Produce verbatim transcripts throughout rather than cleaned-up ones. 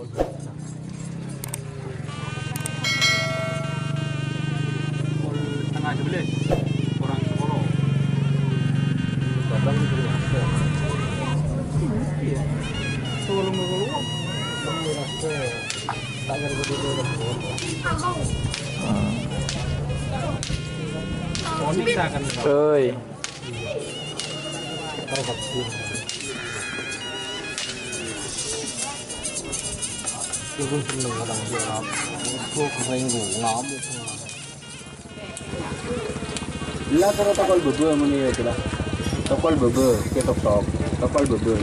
Pukul setengah sebelas, kurang sepuluh. Iya. Sebelum pukul dua. Oi. Lah, terus tokol bâbâ mon iyâ, itulah. Tokol bâbâ, kèya tok-tok. Tokol bâbâ.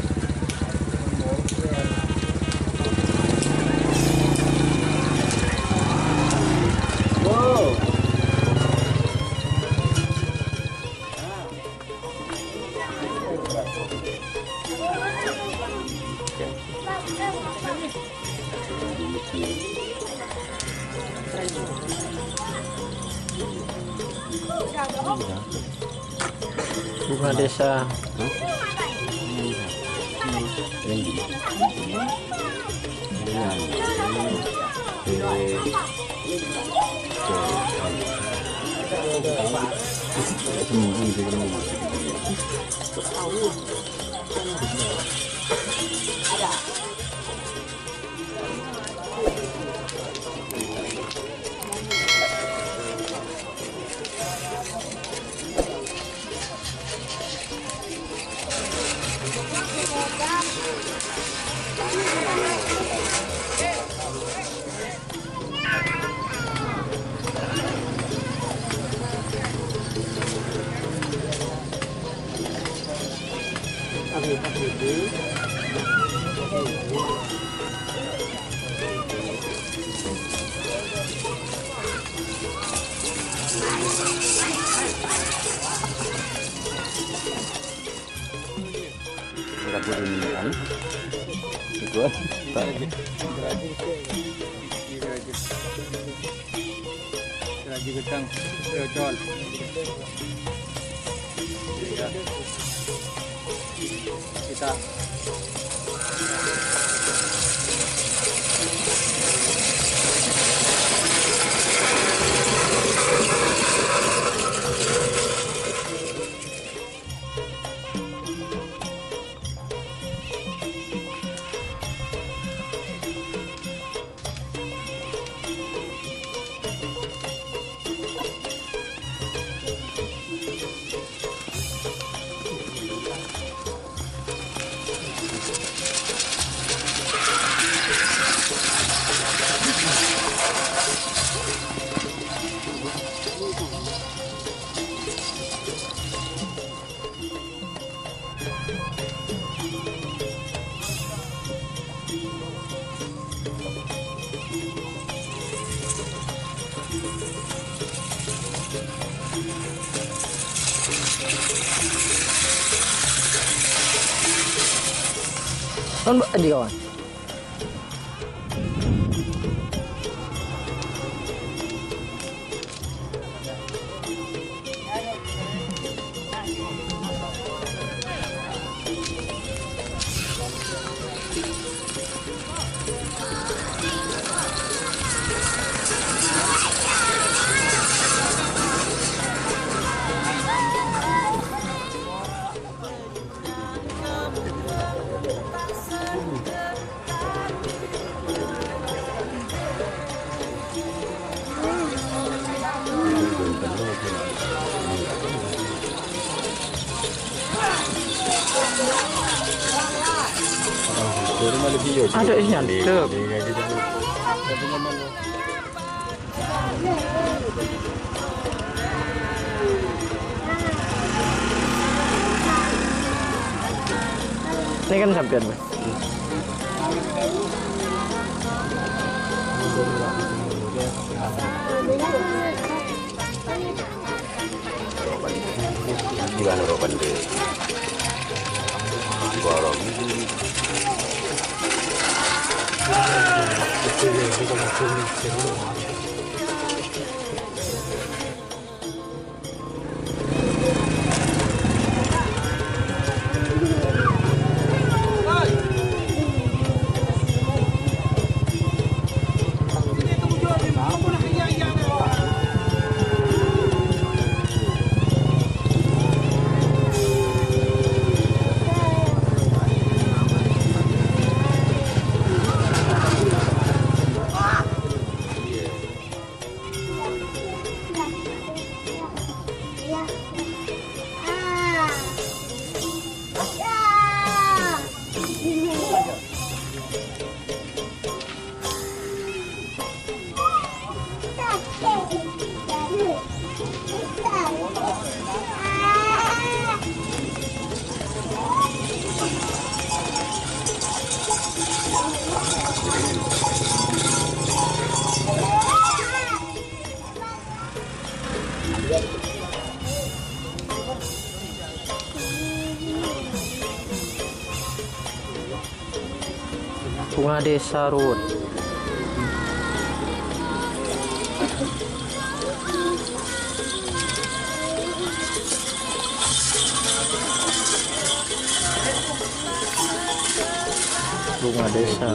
Wow. Bunga desa. Ora kudu nyenengan. Itu aja. Lagi gedang, cocol. Iya. Kita. Kan, Mbak, di kawan. Ada isinya, Cuk. Ini kan sampean, Mas. Gimana, Bro, Bande? Borong. Desa Ruwet. Bunga desa.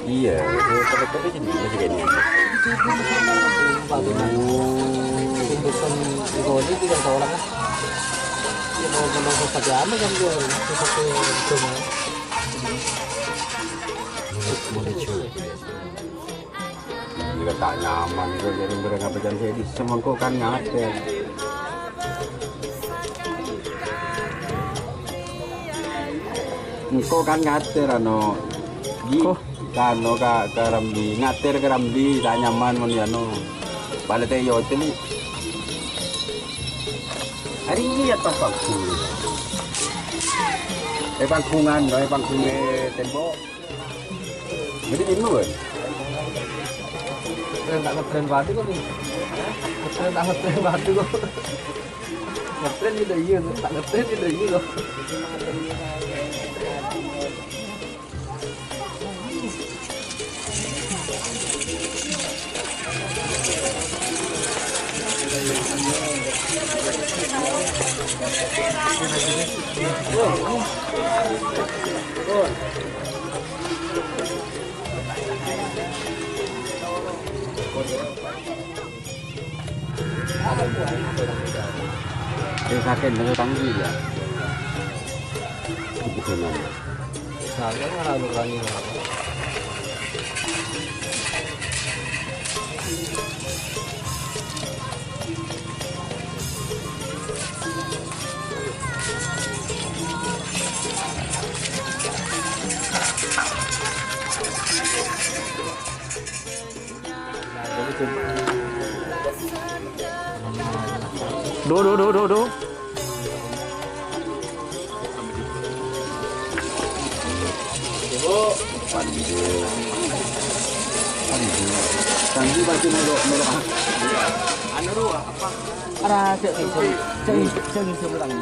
Iya, itu tapi sendiri masih kayak ini. Jika tak nyaman, kok jadi berang apa jam saya di semangkuk kan ngater. Engko' kan ngater, ano, Ji. Ko? Ka, ano, ka, ka Ramli. Ngater ka Ramli, ta' nyaman mon, ano. Bâli te yo celi. Arè iyâ pas panggung. Eh, panggungan, eh, panggung, eh, tembok. Jadi bingung, kan? Ngetrend tak ngetrend batu kok, nih. Ngetrend tak ngetrend batu kok. Ngetrend gitu, iya, tak ngetrend gitu, iya, loh. Eh, sakit, bener tanggi ya. Kebetulan. Saya ngarang berani. Duh, duh, duh, duh, duh. Anu, apa? Ora, sing, sing, sing, sing, sing, sing.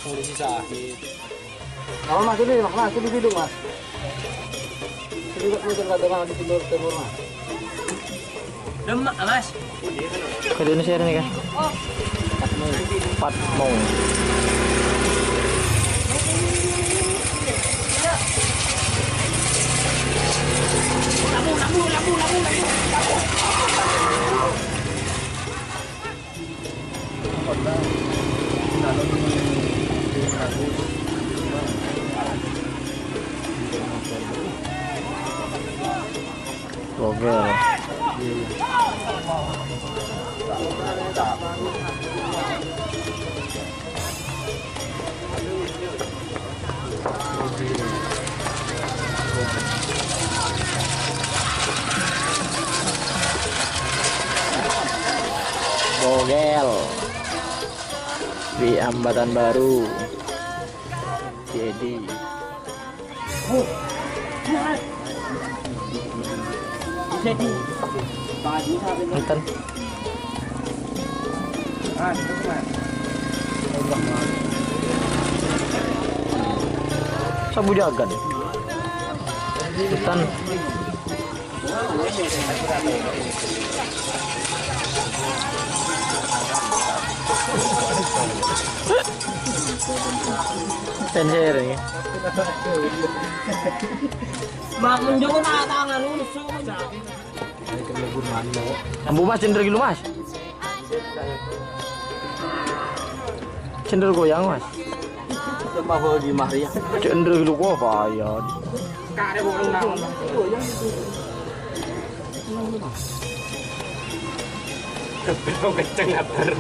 Polisi Sahid. Apa, Mas? Sini, Mas, Mas, sini duduk, Mas. Sini duduk, Mas, ada Mas di timur, timur, Mas. Demak, Mas. Ka Indonesia ini, kan? Empat mong. Bogel. Bogel. Di Ambatan Baru. Jadi. Jadi. Enten. Sabu jagan. Sultan. Sensor ini. Mak, menjuna tangan, unsu. Ambu, Mas, cendol ghilu, Mas. Cendol goyang, Mas. Cendol ghilu kok apa ya? Kenceng atar.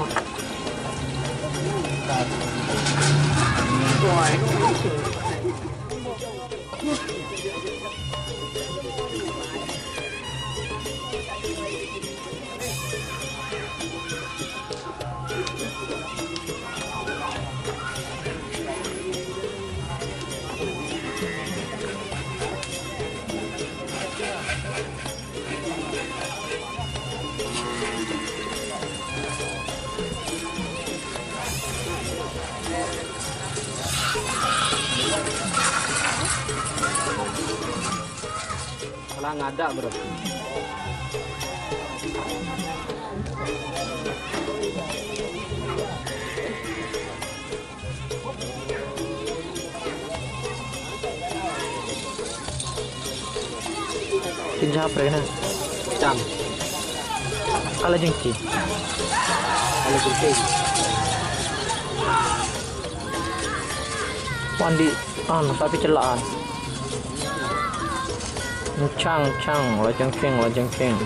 Salah ngada' berarti. Pin saprè, nah. Cang. Kalajengking. Kalajengking. Wandi, anu, tapi celaan. Cang, cang, lajengking, lajengking.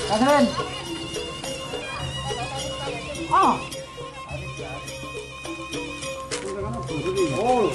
Kasren. Pol.